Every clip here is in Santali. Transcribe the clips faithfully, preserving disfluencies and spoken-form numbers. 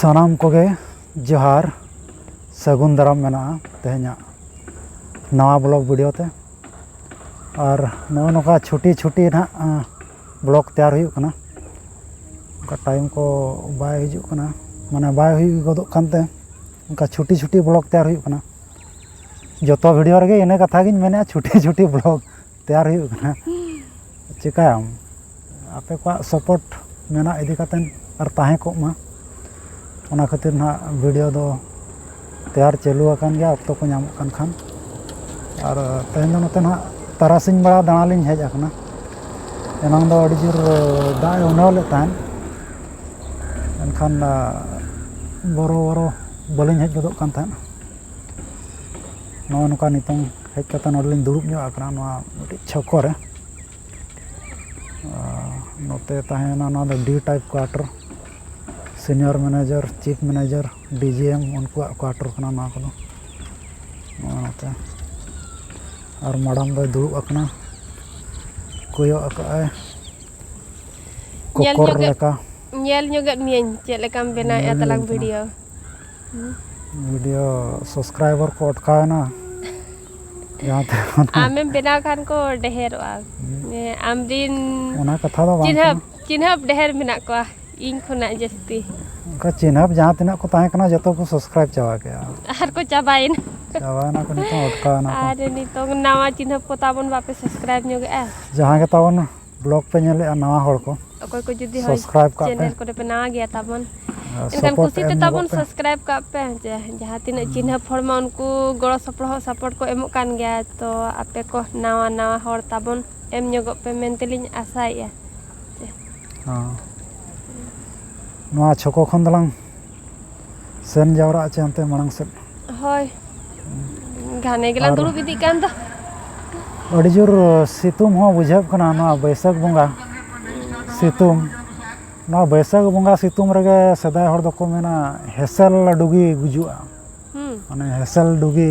ᱥᱟᱱᱟᱢ ᱠᱚᱜᱮ ᱡᱚᱦᱟᱨ, ᱥᱟᱹᱜᱩᱱ ᱫᱟᱨᱟᱢ ᱢᱮᱱᱟᱜᱼᱟ ᱛᱮᱦᱮᱧᱟᱜ ᱱᱟᱣᱟ ᱵᱞᱚᱜ ᱵᱷᱤᱰᱤᱭᱳ ᱛᱮ᱾ ᱟᱨ ᱱᱚᱜᱼᱚ ᱱᱚᱝᱠᱟ ᱪᱷᱩᱴᱤ ᱪᱷᱩᱴᱤ ᱱᱟᱦᱟᱜ ᱵᱞᱚᱜ ᱛᱮᱭᱟᱨ ᱦᱩᱭᱩᱜ ᱠᱟᱱᱟ᱾ ᱚᱱᱠᱟ ᱴᱟᱭᱤᱢ ᱠᱚ ᱵᱟᱭ ᱦᱤᱡᱩᱜ ᱠᱟᱱᱟ, ᱢᱟᱱᱮ ᱵᱟᱭ ᱦᱩᱭ ᱜᱚᱫᱚᱜ ᱠᱟᱱᱛᱮ ᱚᱱᱠᱟ ᱪᱷᱩᱴᱤ ᱪᱷᱩᱴᱤ ᱵᱞᱚᱜ ᱛᱮᱭᱟᱨ ᱦᱩᱭᱩᱜ ᱠᱟᱱᱟ᱾ ᱡᱚᱛᱚ ᱵᱷᱤᱰᱤᱭᱳ ᱨᱮᱜᱮ ᱤᱱᱟᱹ ᱠᱟᱛᱷᱟ ᱜᱤᱧ ᱢᱮᱱᱮᱫᱼᱟ, ᱪᱷᱩᱴᱤ ᱪᱷᱩᱴᱤ ᱵᱞᱚᱜ ᱛᱮᱭᱟᱨ ᱦᱩᱭᱩᱜ ᱠᱟᱱᱟ᱾ ᱪᱤᱠᱟᱹᱭᱟᱢ, ᱟᱯᱮ ᱠᱚᱣᱟᱜ ᱥᱟᱯᱳᱨᱴ ᱢᱮᱱᱟᱜ ᱤᱫᱤ ᱠᱟᱛᱮᱫ ᱟᱨ ᱛᱟᱦᱮᱸ ᱠᱚᱜ ᱢᱟ, ᱚᱱᱟ ᱠᱷᱟᱹᱛᱤᱨ ᱱᱟᱦᱟᱜ ᱵᱷᱤᱰᱤᱭᱳ ᱫᱚ ᱛᱮᱭᱟᱨ ᱪᱟᱹᱞᱩ ᱟᱠᱟᱱ ᱜᱮᱭᱟ, ᱚᱠᱛᱚ ᱠᱚ ᱧᱟᱢᱚᱜ ᱠᱟᱱ ᱠᱷᱟᱱ᱾ ᱟᱨ ᱛᱮᱦᱮᱧ ᱫᱚ ᱱᱚᱛᱮ ᱱᱟᱦᱟᱜ ᱛᱟᱨᱟᱥᱤᱧ ᱵᱮᱲᱟ ᱫᱟᱬᱟ ᱞᱤᱧ ᱦᱮᱡ ᱟᱠᱟᱱᱟ᱾ ᱮᱱᱟᱝ ᱫᱚ ᱟᱹᱰᱤ ᱡᱳᱨ ᱫᱟᱜ ᱮ ᱩᱱᱟᱹᱣ ᱞᱮᱫ ᱛᱟᱦᱮᱸᱫ, ᱮᱱᱠᱷᱟᱱ ᱵᱚᱨᱚ ᱵᱚᱨᱚ ᱵᱟᱹᱞᱤᱧ ᱦᱮᱡ ᱜᱚᱫᱚᱜ ᱠᱟᱱ ᱛᱟᱦᱮᱸᱫ᱾ ᱱᱚᱜᱼᱚ ᱱᱚᱝᱠᱟ ᱱᱤᱛᱚᱝ ᱦᱮᱡ ᱠᱟᱛᱮ ᱱᱚᱰᱮ ᱞᱤᱧ ᱫᱩᱲᱩᱵ ᱧᱚᱜ ᱟᱠᱟᱱᱟ, ᱱᱚᱣᱟ ᱢᱤᱫᱴᱤᱡ ᱪᱷᱚᱠᱚ ᱨᱮ᱾ ᱟᱨ ᱱᱚᱛᱮ ᱛᱟᱦᱮᱸᱭᱮᱱᱟ, ᱱᱚᱣᱟ ᱫᱚ ᱰᱤ type quarter, senior manager, chip manager, ᱰᱤ ᱡᱤ ᱮᱢ, ᱩᱱᱠᱩᱣᱟᱜ ᱠᱣᱟᱴᱟᱨ ᱠᱟᱱᱟ ᱱᱚᱣᱟ ᱠᱚᱫᱚ᱾ ᱱᱚᱜᱼᱚ ᱱᱚᱛᱮ᱾ ᱟᱨ ᱢᱟᱰᱟᱢ ᱫᱚᱭ ᱫᱩᱲᱩᱵ ᱟᱠᱟᱱᱟ, ᱠᱚᱭᱚᱜ ᱟᱠᱟᱫᱼᱟᱭ ᱧᱮᱞ ᱠᱚᱠᱚᱨ ᱧᱚᱜᱮᱫ ᱞᱮᱠᱟ᱾ ᱧᱮᱞ ᱧᱚᱜᱮᱫ ᱢᱤᱭᱟᱹᱧ ᱪᱮᱫ ᱞᱮᱠᱟᱢ ᱵᱮᱱᱟᱣᱮᱫᱼᱟ ᱧᱮᱞ ᱛᱟᱞᱟᱝ ᱧᱚᱜ ᱠᱟᱱᱟ᱾ ᱵᱷᱤᱰᱤᱭᱳ᱾ ᱦᱩᱸ᱾ ᱵᱷᱤᱰᱤᱭᱳ ᱥᱟᱵᱥᱠᱨᱟᱭᱵᱟᱨ ᱠᱚ ᱟᱴᱠᱟᱣᱮᱱᱟ᱾ ᱡᱟᱦᱟᱸ ᱛᱮ ᱚᱱᱟ ᱟᱢᱮᱢ ᱵᱮᱱᱟᱣ ᱠᱷᱟᱱ ᱠᱚ ᱰᱷᱮᱨᱚᱜᱼᱟ᱾ ᱦᱩᱸ᱾ ᱦᱮᱸ, ᱟᱢᱨᱤᱱ ᱚᱱᱟ ᱠᱟᱛᱷᱟ ᱫᱚ ᱵᱟᱝ ᱪᱤᱱᱦᱟᱹᱯ ᱠᱟᱱᱟ᱾ ᱪᱤᱱᱦᱟᱹᱯ ᱰᱷᱮᱨ ᱢᱮᱱᱟᱜ ᱠᱚᱣᱟ ᱤᱧ ᱠᱷᱚᱱᱟᱜ ᱡᱟᱹᱥᱛᱤ᱾ ᱚᱱᱠᱟ ᱪᱤᱱᱦᱟᱹᱯ ᱡᱟᱦᱟᱸ ᱛᱤᱱᱟᱹᱜ ᱠᱚ ᱛᱟᱦᱮᱸ ᱠᱟᱱᱟ, ᱡᱚᱛᱚ ᱠᱚ ᱥᱟᱵᱥᱠᱨᱟᱭᱤᱵ ᱪᱟᱵᱟ ᱠᱮᱜᱼᱟ᱾ ᱟᱨ ᱠᱚ ᱪᱟᱵᱟᱭᱮᱱᱟ᱾ ᱪᱟᱵᱟᱭᱮᱱᱟ ᱠᱚ, ᱱᱤᱛᱚᱝ ᱟᱴᱠᱟᱣᱮᱱᱟ ᱠᱚ᱾ ᱟᱨ ᱱᱤᱛᱚᱝ ᱱᱟᱣᱟ ᱪᱤᱱᱦᱟᱹᱯ ᱠᱚ ᱛᱟᱵᱚᱱ ᱵᱟᱯᱮ ᱥᱟᱵᱥᱠᱨᱟᱭᱤᱵ ᱧᱚᱜᱮᱜᱼᱟ? ᱡᱟᱦᱟᱸ ᱜᱮ ᱛᱟᱵᱚᱱ ᱵᱞᱚᱜ ᱯᱮ ᱧᱮᱞᱮᱜᱼᱟ, ᱱᱟᱣᱟ ᱦᱚᱲ ᱠᱚ, ᱚᱠᱚᱭ ᱠᱚ ᱡᱩᱫᱤ ᱦᱳᱭ ᱥᱟᱵᱥᱠᱨᱟᱭᱤᱵ ᱠᱟᱜ ᱯᱮ᱾ ᱪᱮᱱᱮᱞ ᱠᱚᱨᱮ ᱯᱮ ᱱᱟᱣᱟ ᱜᱮᱭᱟ ᱛᱟᱵᱚᱱ, ᱟᱨ ᱮᱱᱠᱷᱟᱱ ᱥᱟᱯᱳᱨᱴ ᱠᱩᱥᱤ ᱛᱮ ᱮᱢ ᱛᱟᱵᱚᱱ ᱧᱚᱜᱚᱜ ᱯᱮ᱾ ᱥᱟᱵᱥᱠᱨᱟᱭᱤᱵ ᱠᱟᱜ ᱯᱮ᱾ ᱡᱮ ᱡᱟᱦᱟᱸ ᱛᱤᱱᱟᱹᱜ ᱦᱩᱸ᱾ ᱪᱤᱱᱦᱟᱹᱯ ᱦᱚᱲ ᱢᱟ ᱩᱱᱠᱩ ᱜᱚᱲᱚ ᱥᱚᱯᱚᱦᱚᱫ ᱥᱟᱯᱳᱨᱴ ᱠᱚ ᱮᱢᱚᱜ ᱠᱟᱱ ᱜᱮᱭᱟ, ᱛᱚ ᱟᱯᱮ ᱠᱚ ᱱᱟᱣᱟ ᱱᱟᱣᱟ ᱦᱚᱲ ᱛᱟᱵᱚᱱ ᱮᱢ ᱧᱚᱜᱚᱜ ᱯᱮ ᱢᱮᱱᱛᱮᱞᱤᱧ ᱟᱥᱟᱭᱮᱜᱼᱟ᱾ ᱦᱚᱸ᱾ ᱱᱚᱣᱟ ᱪᱷᱚᱠᱚ ᱠᱷᱚᱱ ᱫᱚᱞᱟᱝ ᱥᱮᱱ ᱡᱟᱣᱨᱟᱜᱼᱟ ᱪᱮ ᱦᱟᱱᱛᱮ ᱢᱟᱲᱟᱝ ᱥᱮᱫ? ᱦᱳᱭ, ᱜᱷᱟᱱᱮ ᱜᱮᱞᱟᱝ ᱟᱨ ᱫᱩᱲᱩᱵ ᱤᱫᱤᱜ ᱠᱟᱱ ᱫᱚ᱾ ᱟᱹᱰᱤ ᱡᱳᱨ ᱥᱤᱛᱩᱝ ᱦᱚᱸ ᱵᱩᱡᱷᱟᱹᱜ ᱠᱟᱱᱟ ᱱᱚᱣᱟ ᱵᱟᱹᱭᱥᱟᱹᱠᱷ ᱵᱚᱸᱜᱟ ᱥᱤᱛᱩᱝ᱾ ᱱᱚᱣᱟ ᱵᱟᱹᱭᱥᱟᱹᱠᱷ ᱵᱚᱸᱜᱟ ᱥᱤᱛᱩᱝ ᱨᱮᱜᱮ ᱥᱮᱫᱟᱭ ᱦᱚᱲ ᱫᱚᱠᱚ ᱢᱮᱱᱟ, ᱦᱮᱸᱥᱮᱞ ᱰᱩᱜᱤ ᱜᱩᱡᱩᱜᱼᱟ᱾ ᱦᱩᱸ᱾ ᱢᱟᱱᱮ ᱦᱮᱸᱥᱮᱞ ᱰᱩᱜᱤ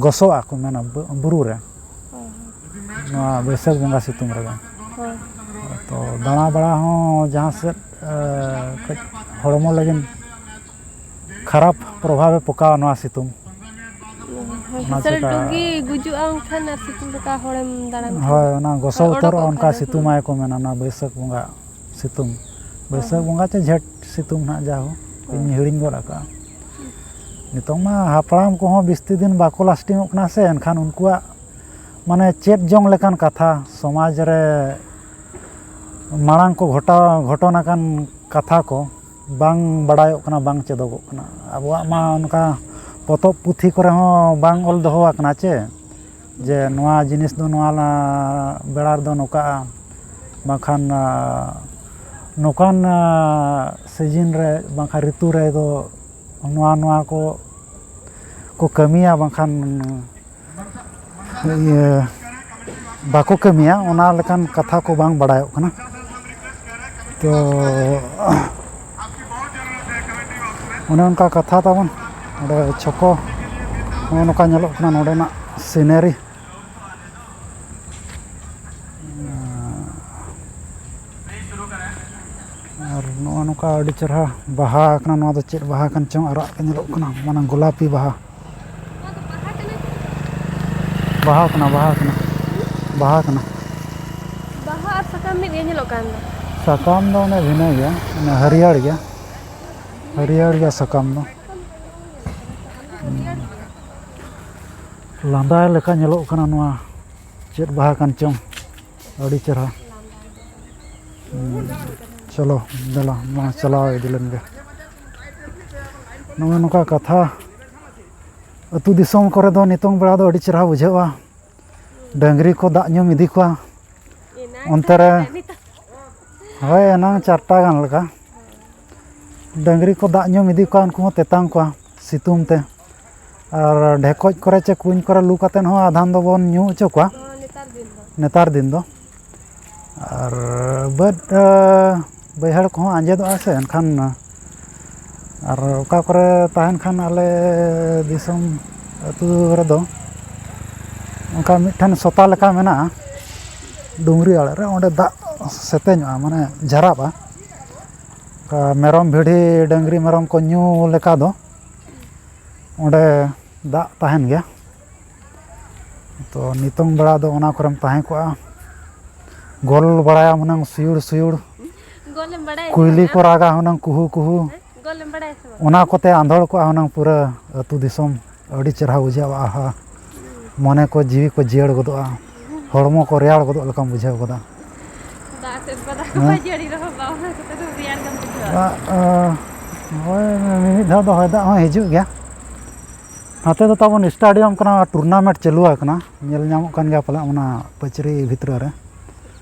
ᱜᱚᱥᱚᱜᱼᱟ ᱠᱚ ᱢᱮᱱᱟ ᱵᱩ-, ᱵᱩᱨᱩ ᱨᱮ᱾ ᱦᱳᱭ, ᱦᱳᱭ᱾ ᱱᱚᱣᱟ ᱵᱟᱹᱭᱥᱟᱹᱠᱷ ᱵᱚᱸᱜᱟ ᱥᱤᱛᱩᱝ ᱨᱮᱜᱮ᱾ ᱦᱳᱭ᱾ ᱛᱚ ᱫᱟᱬᱟ ᱵᱟᱲᱟ ᱦᱚᱸ ᱡᱟᱦᱟᱸ ᱥᱮᱫ, ᱮ, ᱠᱟᱹᱡ ᱦᱚᱲᱢᱚ ᱞᱟᱹᱜᱤᱫ ᱠᱷᱟᱨᱟᱯ ᱯᱨᱚᱵᱷᱟᱵᱮ ᱯᱚᱠᱟᱣᱟ ᱱᱚᱣᱟ ᱥᱤᱛᱩᱝ᱾ ᱦᱳᱭ, ᱚᱱᱟ ᱦᱮᱸᱥᱮᱞ ᱪᱮᱠᱟ ᱴᱩᱜᱤ ᱜᱩᱡᱩᱜᱼᱟ, ᱮᱱᱠᱷᱟᱱ ᱟᱨ ᱥᱤᱛᱩᱝ ᱨᱮ ᱚᱠᱟ ᱦᱚᱲᱮᱢ ᱫᱟᱬᱟᱱ ᱠᱷᱟᱱ? ᱦᱳᱭ, ᱚᱱᱟ ᱜᱚᱥᱚ ᱦᱳᱭ, ᱩᱛᱟᱹᱨᱚᱜᱼᱟ, ᱚᱰᱚᱠᱚᱜ ᱚᱱᱠᱟ ᱠᱷᱟᱱ ᱫᱚ᱾ ᱥᱤᱛᱩᱝ ᱦᱩᱸ᱾ ᱟᱭ ᱠᱚ ᱢᱮᱱᱟ, ᱚᱱᱟ ᱵᱟᱹᱭᱥᱟᱹᱠᱷ ᱵᱚᱸᱜᱟ ᱥᱤᱛᱩᱝ᱾ ᱦᱳᱭ, ᱵᱟᱹᱭᱥᱟᱹᱠᱷ ᱦᱳᱭ᱾ ᱵᱚᱸᱜᱟ ᱪᱮ ᱡᱷᱮᱸᱴ ᱥᱤᱛᱩᱝ ᱱᱟᱦᱟᱜ, ᱡᱟ ᱦᱳ, ᱦᱳᱭ᱾ ᱤᱧ ᱦᱤᱲᱤᱧ ᱜᱚᱫ ᱟᱠᱟᱫᱼᱟ᱾ ᱱᱤᱛᱚᱝ ᱢᱟ ᱦᱟᱯᱲᱟᱢ ᱠᱚᱦᱚᱸ ᱵᱤᱥᱛᱤ ᱫᱤᱱ ᱵᱟᱠᱚ ᱞᱟᱥᱴᱤᱝᱚᱜ ᱠᱟᱱᱟ ᱥᱮ, ᱮᱱᱠᱷᱟᱱ ᱩᱱᱠᱩᱣᱟᱜ ᱢᱟᱱᱮ ᱪᱮᱫ ᱡᱚᱝ ᱞᱮᱠᱟᱱ ᱠᱟᱛᱷᱟ, ᱥᱚᱢᱟᱡᱽ ᱨᱮ ᱢᱟᱲᱟᱝ ᱠᱚ ᱜᱷᱚᱴᱟᱣ, ᱜᱷᱚᱴᱚᱱ ᱟᱠᱟᱱ ᱠᱟᱛᱷᱟ ᱠᱚ ᱵᱟᱝ ᱵᱟᱲᱟᱭᱚᱜ ᱠᱟᱱᱟ, ᱵᱟᱝ ᱪᱮᱫᱚᱜᱚᱜ ᱠᱟᱱᱟ᱾ ᱟᱵᱚᱣᱟᱜ ᱢᱟ ᱚᱱᱠᱟ ᱯᱚᱛᱚᱵ ᱯᱩᱛᱷᱤ ᱠᱚᱨᱮ ᱦᱚᱸ ᱵᱟᱝ ᱚᱞ ᱫᱚᱦᱚ ᱟᱠᱟᱱᱟ ᱪᱮ, ᱡᱮ ᱱᱚᱣᱟ ᱡᱤᱱᱤᱥ ᱫᱚ ᱱᱚᱣᱟ ᱞᱟ-, ᱵᱮᱲᱟ ᱨᱮᱫᱚ ᱱᱚᱝᱠᱟᱜᱼᱟ, ᱵᱟᱝᱠᱷᱟᱱ, ᱟ, ᱱᱚᱝᱠᱟᱱ, ᱟ, ᱥᱤᱡᱤᱱ ᱨᱮ ᱵᱟᱝᱠᱷᱟᱱ ᱨᱤᱛᱩ ᱨᱮᱫᱚ ᱱᱚᱣᱟ, ᱱᱚᱣᱟ ᱠᱚ ᱠᱚ ᱠᱟᱹᱢᱤᱭᱟ, ᱵᱟᱝᱠᱷᱟᱱ ᱤᱭᱟᱹ ᱵᱟᱠᱚ ᱠᱟᱹᱢᱤᱭᱟ, ᱚᱱᱟ ᱞᱮᱠᱟᱱ ᱠᱟᱛᱷᱟ ᱠᱚ ᱵᱟᱝ ᱵᱟᱲᱟᱭᱚᱜ ᱠᱟᱱᱟ᱾ ᱛᱚ ᱚᱱᱮ ᱚᱱᱠᱟ ᱠᱟᱛᱷᱟ ᱛᱟᱵᱚᱱ᱾ ᱱᱚᱰᱮ ᱪᱷᱚᱠᱚ ᱱᱚᱜᱼᱚ ᱱᱚᱝᱠᱟ ᱧᱮᱞᱚᱜ ᱠᱟᱱᱟ ᱱᱚᱰᱮᱱᱟᱜ ᱥᱤᱱᱟᱨᱤ᱾ ᱟᱨ ᱱᱚᱜᱼᱚ ᱱᱚᱝᱠᱟ ᱟᱹᱰᱤ ᱪᱮᱦᱨᱟ ᱵᱟᱦᱟ ᱟᱠᱟᱱᱟ᱾ ᱱᱚᱣᱟ ᱫᱚ ᱪᱮᱫ ᱵᱟᱦᱟ ᱠᱟᱱ ᱪᱚᱝ, ᱟᱨᱟᱜ ᱜᱮ ᱧᱮᱞᱚᱜ ᱠᱟᱱᱟ, ᱢᱟᱱᱮ ᱜᱳᱞᱟᱯᱤ ᱵᱟᱦᱟ᱾ ᱵᱟᱦᱟ ᱠᱟᱱᱟ, ᱵᱟᱦᱟ ᱠᱟᱱᱟ, ᱵᱟᱦᱟ ᱠᱟᱱᱟ᱾ ᱵᱟᱦᱟ ᱟᱨ ᱥᱟᱠᱟᱢ ᱢᱤᱫ ᱜᱮ ᱧᱮᱞᱚᱜ ᱠᱟᱱ ᱫᱚ᱾ ᱥᱟᱠᱟᱢ ᱫᱚ ᱚᱱᱮ ᱵᱷᱤᱱᱟᱹ ᱜᱮᱭᱟ, ᱚᱱᱮ ᱦᱟᱹᱨᱭᱟᱹᱲ ᱜᱮᱭᱟ, ᱦᱟᱹᱨᱭᱟᱹᱲ ᱜᱮᱭᱟ ᱥᱟᱠᱟᱢ ᱫᱚ᱾ ᱞᱟᱸᱫᱟ ᱞᱮᱠᱟ ᱧᱮᱞᱚᱜ ᱠᱟᱱᱟ ᱱᱚᱣᱟ᱾ ᱪᱮᱫ ᱵᱟᱦᱟ ᱠᱟᱱ ᱪᱚᱝ, ᱟᱹᱰᱤ ᱪᱮᱦᱨᱟ᱾ ᱦᱩᱸ, ᱪᱚᱞᱚ ᱫᱮᱞᱟ ᱢᱟ ᱪᱟᱞᱟᱣ ᱤᱫᱤ ᱞᱮᱱ ᱜᱮ᱾ ᱱᱚᱜᱼᱚ ᱱᱚᱝᱠᱟ ᱠᱟᱛᱷᱟ, ᱟᱹᱛᱩ ᱫᱤᱥᱚᱢ ᱠᱚᱨᱮ ᱫᱚ ᱱᱤᱛᱚᱝ ᱵᱮᱲᱟ ᱫᱚ ᱟᱹᱰᱤ ᱪᱮᱦᱨᱟ ᱵᱩᱡᱷᱟᱹᱜᱼᱟ᱾ ᱰᱟᱹᱝᱨᱤ ᱠᱚ ᱫᱟᱜ ᱧᱩᱢ ᱤᱫᱤ ᱠᱚᱣᱟ᱾ ᱮᱱᱟᱝ ᱚᱱᱛᱮ ᱨᱮ ᱪᱟᱨᱴᱟ, ᱱᱤᱛᱚᱜ ᱦᱳᱭ, ᱮᱱᱟᱝ ᱪᱟᱨᱴᱟ ᱜᱟᱱ ᱞᱮᱠᱟ᱾ ᱰᱟᱹᱝᱨᱤ ᱠᱚ ᱫᱟᱜ ᱧᱩᱢ ᱤᱫᱤ ᱠᱚᱣᱟ, ᱩᱱᱠᱩ ᱦᱚᱸ ᱛᱮᱛᱟᱝ ᱠᱚᱣᱟ ᱥᱤᱛᱩᱝ ᱛᱮ᱾ ᱟᱨ ᱰᱷᱮᱠᱚᱡ ᱠᱚᱨᱮ ᱪᱮ ᱠᱩᱧ ᱠᱚᱨᱮ ᱞᱩ ᱠᱟᱛᱮᱫ ᱦᱚᱸ ᱟᱫᱷᱟᱱ ᱫᱚᱵᱚᱱ ᱧᱩ ᱦᱚᱪᱚ ᱠᱚᱣᱟ᱾ ᱦᱚᱸ, ᱱᱮᱛᱟᱨ ᱫᱤᱱ ᱫᱚ᱾ ᱱᱮᱛᱟᱨ ᱫᱤᱱ ᱫᱚ᱾ ᱟᱨ ᱵᱟᱹᱫᱽ, ᱟᱹ, ᱵᱟᱹᱭᱦᱟᱹᱲ ᱠᱚᱦᱚᱸ ᱟᱸᱡᱮᱫᱚᱜᱼᱟ ᱥᱮ, ᱮᱱᱠᱷᱟᱱ ᱟᱨ ᱚᱠᱟ ᱠᱚᱨᱮ ᱛᱟᱦᱮᱱ ᱠᱷᱟᱱ ᱟᱞᱮ ᱫᱤᱥᱚᱢ ᱟᱹᱛᱩ ᱨᱮᱫᱚ ᱚᱱᱠᱟ ᱢᱤᱫᱴᱷᱮᱱ ᱥᱚᱛᱟ ᱞᱮᱠᱟ ᱢᱮᱱᱟᱜᱼᱟ ᱰᱩᱝᱨᱤ ᱟᱲᱮ ᱨᱮ, ᱚᱸᱰᱮ ᱫᱟᱜ ᱥᱮᱛᱮᱧᱚᱜᱼᱟ, ᱢᱟᱱᱮ ᱡᱷᱟᱨᱟᱜᱼᱟ᱾ ᱚᱱᱠᱟ ᱢᱮᱨᱚᱢ, ᱵᱷᱤᱰᱤ, ᱰᱟᱹᱝᱨᱤ, ᱢᱮᱨᱚᱢ ᱠᱚ ᱧᱩ ᱞᱮᱠᱟ ᱫᱚ ᱚᱸᱰᱮ ᱫᱟᱜ ᱛᱟᱦᱮᱱ ᱜᱮᱭᱟ᱾ ᱛᱚ, ᱱᱤᱛᱚᱝ ᱵᱮᱲᱟ ᱫᱚ ᱚᱱᱟ ᱠᱚᱨᱮᱢ ᱛᱟᱦᱮᱸ ᱠᱚᱜᱼᱟ, ᱜᱳᱞ ᱵᱟᱲᱟᱭᱟ ᱦᱩᱱᱟᱹᱝ ᱥᱩᱭᱩᱲ ᱥᱩᱭᱩᱲ, ᱜᱳᱞᱮᱢ ᱵᱟᱲᱟᱭᱟ ᱥᱮ ᱠᱩᱭᱞᱤ ᱵᱟᱝ ᱠᱚ ᱟᱢ? ᱨᱟᱜᱟ ᱦᱩᱱᱟᱹᱝ ᱠᱩᱦᱩ ᱠᱩᱦᱩ, ᱦᱮᱸ? ᱜᱳᱞᱮᱢ ᱵᱟᱲᱟᱭᱟ ᱥᱮ ᱵᱟᱝ? ᱚᱱᱟ ᱠᱚᱛᱮ ᱟᱸᱫᱳᱲ ᱠᱚᱜᱼᱟ ᱦᱩᱱᱟᱹᱝ ᱯᱩᱨᱟᱹ ᱟᱹᱛᱩ ᱫᱤᱥᱚᱢ᱾ ᱟᱹᱰᱤ ᱪᱮᱨᱦᱟ ᱵᱩᱡᱷᱟᱹᱜᱼᱟ, ᱟᱦᱟ᱾ ᱢᱚᱱᱮ ᱠᱚ ᱡᱤᱣᱤ ᱠᱚ ᱡᱤᱭᱟᱹᱲ ᱜᱚᱫᱚᱜᱼᱟ, ᱦᱚᱲᱢᱚ ᱠᱚ ᱨᱮᱭᱟᱲ ᱜᱚᱫᱚᱜ ᱞᱮᱠᱟᱢ ᱵᱩᱡᱷᱟᱹᱣ ᱜᱚᱫᱟ᱾ ᱫᱟᱜ ᱥᱮᱫ ᱵᱟᱫᱟ ᱦᱮᱸ? ᱵᱟᱭ ᱡᱟᱹᱲᱤ ᱨᱮᱦᱚᱸ ᱵᱟ, ᱚᱱᱟ ᱠᱚᱛᱮ ᱫᱚ ᱨᱮᱭᱟᱲ ᱜᱮᱢ ᱵᱩᱡᱷᱟᱹᱣᱟ᱾ ᱫᱟᱜ, ᱟ, ᱦᱳᱭ, ᱢᱤᱢᱤᱫ ᱫᱷᱟᱣ ᱫᱚ ᱦᱚᱭ ᱫᱟᱜ ᱦᱚᱸ ᱦᱤᱡᱩᱜ ᱜᱮᱭᱟ᱾ ᱱᱚᱛᱮ ᱫᱚ ᱛᱟᱵᱚᱱ stadium ᱠᱟᱱᱟ, tournament ᱪᱟᱹᱞᱩ ᱟᱠᱟᱱᱟ, ᱧᱮᱞ ᱧᱟᱢᱚᱜ ᱠᱟᱱ ᱜᱮᱭᱟ ᱯᱟᱞᱮ ᱚᱱᱟ ᱯᱟᱹᱪᱨᱤ ᱵᱷᱤᱛᱨᱤ ᱨᱮ᱾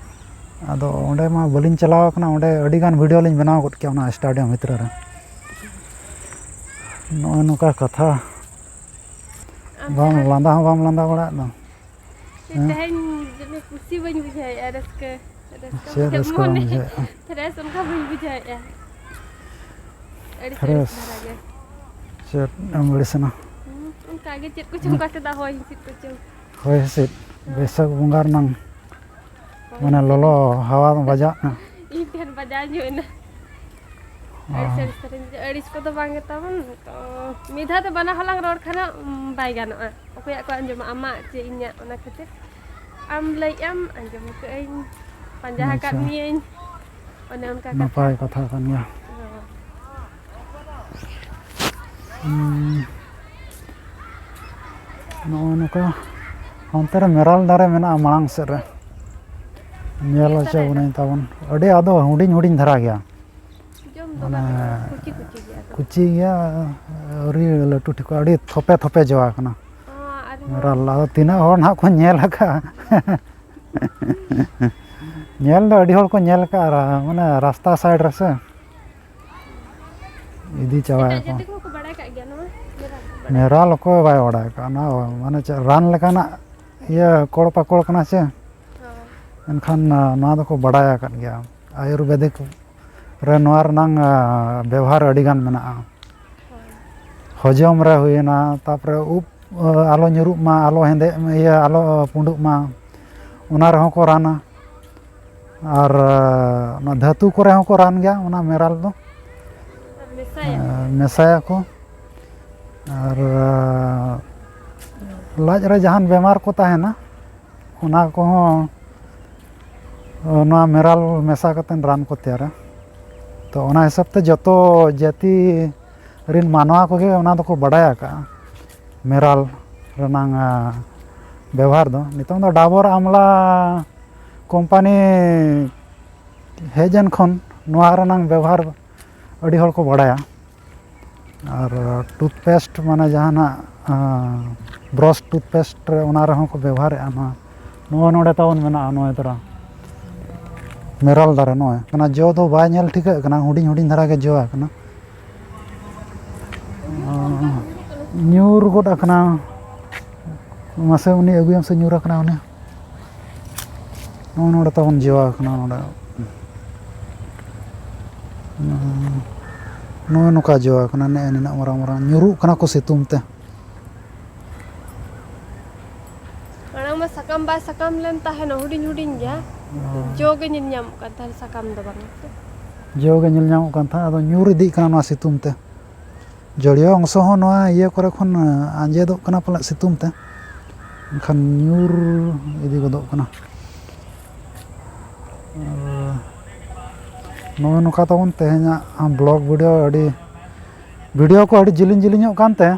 ᱟᱫᱚ ᱚᱸᱰᱮ ᱢᱟ ᱵᱟᱹᱞᱤᱧ ᱪᱟᱞᱟᱣ ᱟᱠᱟᱱᱟ, ᱚᱸᱰᱮ ᱟᱹᱰᱤ ᱜᱟᱱ video ᱞᱤᱧ ᱵᱮᱱᱟᱣ ᱜᱚᱫ ᱠᱮᱭᱟ ᱚᱱᱟ stadium ᱵᱷᱤᱛᱨᱤ ᱨᱮ᱾ ᱱᱚᱜᱼᱚᱭ ᱱᱚᱝᱠᱟ ᱠᱟᱛᱷᱟ, ᱟᱢ ᱵᱟᱢ ᱡᱟᱦᱟᱸ ᱞᱟᱸᱫᱟ ᱦᱚᱸ ᱵᱟᱢ ᱞᱟᱸᱫᱟ ᱵᱟᱲᱟᱭᱮᱫ ᱫᱚ᱾ ᱦᱮᱸ? ᱛᱮᱦᱮᱧ ᱡᱟᱹᱱᱤᱡ ᱠᱩᱥᱤ ᱵᱟᱹᱧ ᱵᱩᱡᱷᱟᱹᱣᱮᱫᱼᱟ, ᱨᱟᱹᱥᱠᱟᱹ, ᱨᱟᱹᱥᱠᱟᱹ ᱪᱮᱫ ᱵᱩᱡᱷᱟᱹᱣ ᱨᱟᱹᱥᱠᱟᱹ ᱵᱟᱢ ᱢᱚᱱᱮ᱾ ᱵᱩᱡᱷᱟᱹᱣᱮᱫᱼᱟ? Fresh ᱚᱱᱠᱟ ᱵᱟᱹᱧ ᱵᱩᱡᱷᱟᱹᱣᱮᱫᱼᱟ᱾ ᱟᱹᱲᱤᱥ ᱟᱹᱲᱤᱥ fresh᱾ ᱫᱷᱟᱨᱟ ᱜᱮ᱾ ᱪᱮᱫ ᱮᱢ ᱟᱹᱲᱤᱥ ᱮᱱᱟ? ᱦᱩᱸ, ᱚᱱᱠᱟ ᱜᱮ ᱪᱮᱫ ᱠᱚᱪᱚᱝ ᱦᱩᱸ᱾ ᱚᱠᱟ ᱥᱮᱫᱟᱜ ᱦᱚᱭ ᱦᱤᱸᱥᱤᱫ ᱠᱚᱪᱚᱝ᱾ ᱦᱚᱭ ᱦᱤᱸᱥᱤᱫ, ᱦᱳᱭ᱾ ᱵᱟᱹᱭᱥᱟᱹᱠᱷ ᱵᱚᱸᱜᱟ ᱨᱮᱱᱟᱝ ᱦᱳᱭ ᱢᱟᱱᱮ ᱦᱤᱸᱥᱤᱫ᱾ ᱞᱚᱞᱚ ᱦᱟᱣᱟ ᱵᱟᱡᱟᱜ ᱠᱟᱱᱟ᱾ ᱤᱧ ᱴᱷᱮᱱ ᱵᱟᱡᱟᱣ ᱧᱚᱜ ᱮᱱᱟ᱾ ᱚ᱾ ᱟᱹᱲᱤᱥ ᱟᱹᱲᱤᱥ ᱥᱮᱨᱮᱧ ᱫᱚ, ᱟᱹᱲᱤᱥ ᱠᱚᱫᱚ ᱵᱟᱝ ᱜᱮ ᱛᱟᱵᱚᱱ᱾ ᱛᱚ, ᱢᱤᱫ ᱫᱷᱟᱣ ᱛᱮ ᱵᱟᱱᱟ ᱦᱚᱲ ᱞᱟᱝ ᱨᱚᱲ ᱠᱷᱟᱱ ᱦᱟᱸᱜ, ᱩᱢ, ᱵᱟᱭ ᱜᱟᱱᱚᱜᱼᱟ᱾ ᱚᱠᱚᱭᱟᱜ ᱠᱚ ᱟᱸᱡᱚᱢᱟ, ᱟᱢᱟᱜ ᱪᱮ ᱤᱧᱟᱹᱜ? ᱚᱱᱟ ᱠᱷᱟᱹᱛᱤᱨ ᱟᱢ ᱞᱟᱹᱭᱮᱫ ᱟᱢ, ᱟᱸᱡᱚᱢ ᱟᱠᱟᱫ ᱟᱹᱧ, ᱯᱟᱸᱡᱟ ᱟᱠᱟᱫ ᱟᱪᱪᱷᱟ᱾ ᱢᱤᱭᱟᱹᱧ, ᱚᱱᱮ ᱚᱱᱠᱟ ᱠᱟᱛᱷᱟ᱾ ᱱᱟᱯᱟᱭ ᱠᱟᱛᱷᱟ ᱠᱟᱱ ᱜᱮᱭᱟ᱾ ᱦᱳᱭ᱾ ᱦᱩᱸ᱾ ᱱᱚᱜᱼᱚ ᱱᱚᱝᱠᱟ ᱦᱟᱱᱛᱮ ᱨᱮ ᱢᱮᱨᱟᱞ ᱫᱟᱨᱮ ᱢᱮᱱᱟᱜᱼᱟ ᱢᱟᱲᱟᱝ ᱥᱮᱫ ᱨᱮ᱾ ᱧᱮᱞ ᱵᱤᱨ ᱦᱚᱪᱚ ᱫᱟᱨᱮ ᱨᱮ? ᱵᱚᱱᱟᱹᱧ ᱛᱟᱵᱚᱱ᱾ ᱟᱹᱰᱤ ᱟᱫᱚ ᱦᱩᱰᱤᱧ ᱦᱩᱰᱤᱧ ᱫᱷᱟᱨᱟ ᱜᱮᱭᱟ᱾ ᱡᱚᱢ ᱫᱚ ᱢᱟᱱᱮ ᱜᱟᱱᱚᱜᱼᱟ, ᱠᱩᱪᱤ ᱠᱩᱪᱤ ᱜᱮᱭᱟ ᱫᱚ᱾ ᱠᱩᱪᱤ ᱜᱮᱭᱟ, ᱟᱹᱣᱨᱤ ᱞᱟᱹᱴᱩ ᱴᱷᱤᱠᱚᱜᱼᱟ, ᱟᱹᱰᱤ ᱛᱷᱚᱯᱮ ᱛᱷᱚᱯᱮ ᱡᱚ ᱟᱠᱟᱱᱟ᱾ ᱚ, ᱟᱨᱦᱚᱸ ᱢᱮᱨᱟᱞ᱾ ᱟᱫᱚ ᱛᱤᱱᱟᱹᱜ ᱦᱚᱲ ᱱᱟᱦᱟᱜ ᱠᱚ ᱧᱮᱞ ᱟᱠᱟᱫᱼᱟ᱾ ᱧᱮᱞ ᱫᱚ ᱟᱹᱰᱤ ᱦᱚᱲ ᱠᱚ ᱧᱮᱞ ᱟᱠᱟᱫᱼᱟ, ᱟᱨ ᱢᱟᱱᱮ ᱨᱟᱥᱛᱟ side ᱨᱮᱥᱮ᱾ ᱤᱫᱤ ᱮᱴᱟᱜ ᱪᱟᱵᱟᱭᱟᱠᱚ᱾ ᱡᱟᱹᱛᱤ ᱠᱚᱦᱚᱸ ᱠᱚ ᱵᱟᱲᱟᱭ ᱠᱟᱜ ᱜᱮᱭᱟ ᱱᱚᱣᱟ ᱢᱮᱨᱟᱞ ᱠᱚ ᱵᱟᱲᱟᱭ ᱢᱮᱨᱟᱞ ᱚᱠᱚᱭ ᱵᱟᱭ ᱵᱟᱲᱟᱭ ᱠᱟᱜᱼᱟ? ᱚᱱᱟ ᱢᱟᱱᱮ ᱪᱮᱫ ᱨᱟᱱ ᱞᱮᱠᱟᱱᱟᱜ ᱤᱭᱟᱹ ᱠᱚᱲ ᱯᱟᱠᱚᱲ ᱠᱟᱱᱟ ᱥᱮ᱾ ᱦᱳᱭ᱾ ᱮᱱᱠᱷᱟᱱ, ᱟ, ᱱᱚᱣᱟ ᱫᱚᱠᱚ ᱵᱟᱲᱟᱭ ᱟᱠᱟᱫ ᱜᱮᱭᱟ᱾ ᱟᱭᱩᱨᱵᱮᱫᱤᱠ ᱨᱮ ᱱᱚᱣᱟ ᱨᱮᱱᱟᱝ, ᱟ, ᱵᱮᱵᱚᱦᱟᱨ ᱟᱹᱰᱤᱜᱟᱱ ᱢᱮᱱᱟᱜᱼᱟ᱾ ᱦᱳᱭ᱾ ᱦᱚᱡᱚᱢ ᱨᱮ ᱦᱩᱭᱮᱱᱟ, ᱛᱟᱯᱚᱨᱮ ᱩᱵ, ᱟ, ᱟᱞᱚ ᱧᱩᱨᱩᱜ ᱢᱟ, ᱟᱞᱚ ᱦᱮᱸᱫᱮᱜ ᱢᱟ, ᱤᱭᱟᱹ, ᱟᱞᱚ ᱯᱩᱸᱰᱩᱜ ᱢᱟ, ᱚᱱᱟ ᱨᱮᱦᱚᱸ ᱠᱚ ᱨᱟᱱᱟ᱾ ᱟᱨ ᱚᱱᱟ ᱫᱷᱟᱹᱛᱩ ᱠᱚᱨᱮ ᱦᱚᱸᱠᱚ ᱨᱟᱱ ᱜᱮᱭᱟ ᱚᱱᱟ ᱢᱮᱨᱟᱞ ᱫᱚ᱾ ᱢᱮᱥᱟᱭᱟ᱾ ᱢᱮᱥᱟᱭᱟᱠᱚ᱾ ᱟᱨ ᱞᱟᱡ ᱨᱮ ᱡᱟᱦᱟᱱ ᱵᱮᱢᱟᱨ ᱠᱚ ᱛᱟᱦᱮᱱᱟ, ᱚᱱᱟ ᱠᱚᱦᱚᱸ ᱱᱚᱣᱟ ᱢᱮᱨᱟᱞ ᱢᱮᱥᱟ ᱠᱟᱛᱮᱫ ᱨᱟᱱ ᱠᱚ ᱛᱮᱭᱟᱨᱟ᱾ ᱛᱚ ᱚᱱᱟ ᱦᱤᱥᱟᱹᱵ ᱛᱮ ᱡᱚᱛᱚ ᱡᱟᱹᱛᱤ ᱨᱮᱱ ᱢᱟᱱᱣᱟ ᱠᱚᱜᱮ ᱚᱱᱟ ᱫᱚᱠᱚ ᱵᱟᱰᱟᱭ ᱟᱠᱟᱫᱼᱟ, ᱢᱮᱨᱟᱞ ᱨᱮᱱᱟᱝ ᱵᱮᱣᱦᱟᱨ ᱫᱚ᱾ ᱱᱤᱛᱚᱝ ᱫᱚ ᱰᱟᱵᱚᱨ ᱟᱢᱞᱟ ᱠᱳᱢᱯᱟᱱᱤ ᱦᱮᱡ ᱮᱱ ᱠᱷᱚᱱ ᱱᱚᱣᱟ ᱨᱮᱱᱟᱝ ᱵᱮᱵᱚᱦᱟᱨ ᱟᱹᱰᱤ ᱦᱚᱲ ᱠᱚ ᱵᱟᱲᱟᱭᱟ᱾ ᱟᱨ ᱴᱩᱛᱷᱯᱮᱥᱴ, ᱢᱟᱱᱮ ᱡᱟᱦᱟᱱᱟᱜ ᱵᱨᱟᱥ ᱴᱩᱛᱷᱯᱮᱥᱴ ᱨᱮ, ᱚᱱᱟ ᱨᱮᱦᱚᱸ ᱠᱚ ᱵᱮᱵᱚᱦᱟᱨᱮᱫᱼᱟ᱾ ᱱᱚᱣᱟ ᱱᱚᱜᱼᱚᱭ ᱱᱚᱰᱮ ᱛᱟᱵᱚᱱ ᱢᱮᱱᱟᱜᱼᱟ, ᱱᱚᱜᱼᱚᱭ ᱛᱚᱨᱟ ᱢᱮᱨᱟᱞ ᱫᱟᱨᱮ, ᱱᱚᱜᱼᱚᱭ ᱚᱱᱟ ᱡᱚ ᱫᱚ ᱵᱟᱭ ᱧᱮᱞ ᱴᱷᱤᱠᱟᱹᱜ ᱠᱟᱱᱟ, ᱦᱩᱰᱤᱧ ᱦᱩᱰᱤᱧ ᱫᱷᱟᱨᱟ ᱜᱮ ᱡᱚ ᱟᱠᱟᱱᱟ᱾ ᱧᱩᱨ ᱜᱚᱫ ᱟᱠᱟᱱᱟ᱾ ᱢᱟᱥᱮ ᱩᱱᱤ ᱟᱹᱜᱩᱭᱮᱢ ᱥᱮ, ᱧᱩᱨ ᱟᱠᱟᱱᱟ ᱩᱱᱤ᱾ ᱱᱚᱜᱼᱚ ᱱᱚᱰᱮ ᱛᱟᱵᱚᱱ ᱡᱚ ᱟᱠᱟᱱᱟ ᱱᱚᱰᱮ᱾ ᱱᱚᱜᱼᱚ ᱱᱚᱝᱠᱟ ᱡᱚ ᱟᱠᱟᱱᱟ, ᱱᱮᱜᱼᱮ ᱱᱤᱱᱟᱹᱜ ᱢᱟᱨᱟᱝ ᱢᱟᱨᱟᱝ ᱧᱩᱨᱩᱜ ᱠᱟᱱᱟ ᱠᱚ ᱥᱤᱛᱩᱝ ᱛᱮ᱾ ᱢᱟᱲᱟᱝ ᱢᱟ ᱥᱟᱠᱟᱢ ᱵᱟᱭ ᱥᱟᱠᱟᱢ ᱞᱮᱱ ᱛᱟᱦᱮᱱᱟ, ᱦᱩᱰᱤᱧ ᱦᱩᱰᱤᱧ ᱜᱮᱭᱟ᱾ ᱡᱚ ᱜᱮ ᱧᱮᱞ ᱧᱟᱢᱚᱜ ᱠᱟᱱ ᱛᱟᱦᱮᱱᱟ, ᱥᱟᱠᱟᱢ ᱫᱚ ᱵᱟᱝ᱾ ᱡᱚ ᱜᱮ ᱧᱮᱞ ᱧᱟᱢᱚᱜ ᱠᱟᱱ ᱛᱟᱦᱮᱸᱫ, ᱟᱫᱚ ᱧᱩᱨ ᱤᱫᱤᱜ ᱠᱟᱱᱟ ᱱᱚᱣᱟ ᱥᱤᱛᱩᱝ ᱛᱮ᱾ ᱡᱚᱲᱤᱭᱟᱹ ᱚᱝᱥᱚ ᱦᱚᱸ ᱱᱚᱣᱟ ᱤᱭᱟᱹ ᱠᱚᱨᱮ ᱠᱷᱚᱱ ᱟᱸᱡᱮᱫᱚᱜ ᱠᱟᱱᱟ ᱯᱟᱞᱮᱫ ᱥᱤᱛᱩᱝ ᱛᱮ, ᱮᱱᱠᱷᱟᱱ ᱧᱩᱨ ᱤᱫᱤ ᱜᱚᱫᱚᱜ ᱠᱟᱱᱟ᱾ ᱟᱨ ᱱᱚᱜᱼᱚᱭ ᱱᱚᱝᱠᱟ ᱛᱟᱵᱚᱱ ᱛᱮᱦᱮᱧᱟᱜ ᱵᱞᱚᱜ ᱵᱷᱤᱰᱤᱭᱳ᱾ ᱟᱹᱰᱤ ᱵᱷᱤᱰᱤᱭᱳ ᱠᱚ ᱟᱹᱰᱤ ᱡᱤᱞᱤᱧ ᱡᱤᱞᱤᱧᱚᱜ ᱠᱟᱱᱛᱮ,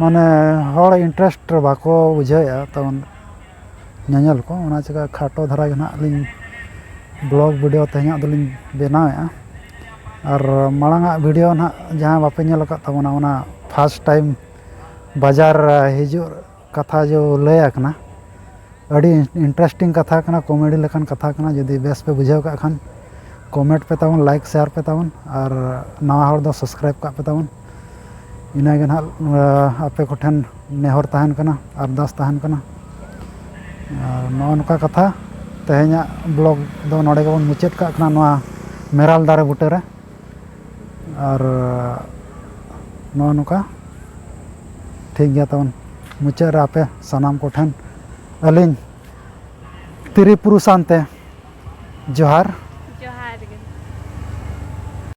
ᱢᱟᱱᱮ, ᱦᱚᱲ ᱤᱱᱴᱟᱨᱮᱥᱴ ᱵᱟᱠᱚ ᱵᱩᱡᱷᱟᱹᱣᱮᱫᱼᱟ ᱛᱟᱵᱚᱱ ᱧᱮᱧᱮᱞ ᱠᱚ᱾ ᱚᱱᱟ ᱪᱤᱠᱟᱹ ᱠᱷᱟᱴᱚ ᱫᱷᱟᱨᱟ ᱜᱮ ᱱᱟᱦᱟᱜ ᱞᱤᱧ ᱵᱞᱚᱜ ᱵᱷᱤᱰᱤᱭᱳ ᱛᱮᱦᱮᱧᱟᱜ ᱫᱚᱞᱤᱧ ᱵᱮᱱᱟᱣᱮᱫᱼᱟ᱾ ᱟᱨ ᱢᱟᱲᱟᱝᱟᱜ ᱵᱷᱤᱰᱤᱭᱳ ᱱᱟᱦᱟᱜ ᱡᱟᱦᱟᱸ ᱵᱟᱯᱮ ᱧᱮᱞ ᱟᱠᱟᱫ ᱛᱟᱵᱚᱱᱟ, ᱚᱱᱟ ᱯᱷᱟᱥᱴ ᱴᱟᱭᱤᱢ ᱵᱟᱡᱟᱨ ᱦᱤᱡᱩᱜ ᱠᱟᱛᱷᱟ ᱡᱚ ᱞᱟᱹᱭ ᱟᱠᱟᱱᱟ, ᱟᱹᱰᱤ ᱤᱱᱴᱟᱨᱮᱥᱴᱤᱝ ᱠᱟᱛᱷᱟ ᱠᱟᱱᱟ, ᱠᱚᱢᱮᱰᱤ ᱞᱮᱠᱟᱱ ᱠᱟᱛᱷᱟ ᱠᱟᱱᱟ᱾ ᱡᱩᱫᱤ ᱵᱮᱥ ᱯᱮ ᱵᱩᱡᱷᱟᱹᱣ ᱠᱟᱜ ᱠᱷᱟᱱ, ᱠᱚᱢᱮᱱᱴ ᱯᱮ ᱛᱟᱵᱚᱱ, ᱞᱟᱭᱤᱠ ᱥᱮᱭᱟᱨ ᱯᱮ ᱛᱟᱵᱚᱱ, ᱟᱨ ᱱᱟᱣᱟ ᱦᱚᱲ ᱫᱚ ᱥᱟᱵᱥᱠᱨᱟᱭᱤᱵᱽ ᱠᱟᱜ ᱯᱮ ᱛᱟᱵᱚᱱ᱾ ᱤᱱᱟᱹᱜᱮ ᱱᱟᱦᱟᱜ, ᱟᱯᱮ ᱠᱚᱴᱷᱮᱱ ᱱᱮᱦᱚᱨ ᱛᱟᱦᱮᱱ ᱠᱟᱱᱟ, ᱟᱨᱫᱟᱥ ᱛᱟᱦᱮᱱ ᱠᱟᱱᱟ᱾ ᱟᱨ ᱱᱚᱜᱼᱚ ᱱᱚᱝᱠᱟ ᱠᱟᱛᱷᱟ, ᱛᱮᱦᱮᱧᱟᱜ ᱵᱞᱚᱜ ᱫᱚ ᱱᱚᱰᱮ ᱜᱮᱵᱚᱱ ᱢᱩᱪᱟᱹᱫ ᱠᱟᱜ ᱠᱟᱱᱟ, ᱱᱚᱣᱟ ᱢᱮᱨᱟᱞ ᱫᱟᱨᱮ ᱵᱩᱴᱟᱹ ᱨᱮ᱾ ᱟᱨ ᱱᱚᱜᱼᱚ ᱱᱚᱝᱠᱟ ᱴᱷᱤᱠ ᱜᱮᱭᱟ ᱛᱟᱵᱚᱱ᱾ ᱢᱩᱪᱟᱹᱫ ᱨᱮ ᱟᱯᱮ ᱥᱟᱱᱟᱢ ᱠᱚᱴᱷᱮᱱ ᱟᱹᱞᱤᱧ ᱛᱨᱤ ᱯᱩᱨᱩᱥ ᱟᱱᱛᱮ ᱡᱚᱦᱟᱨ᱾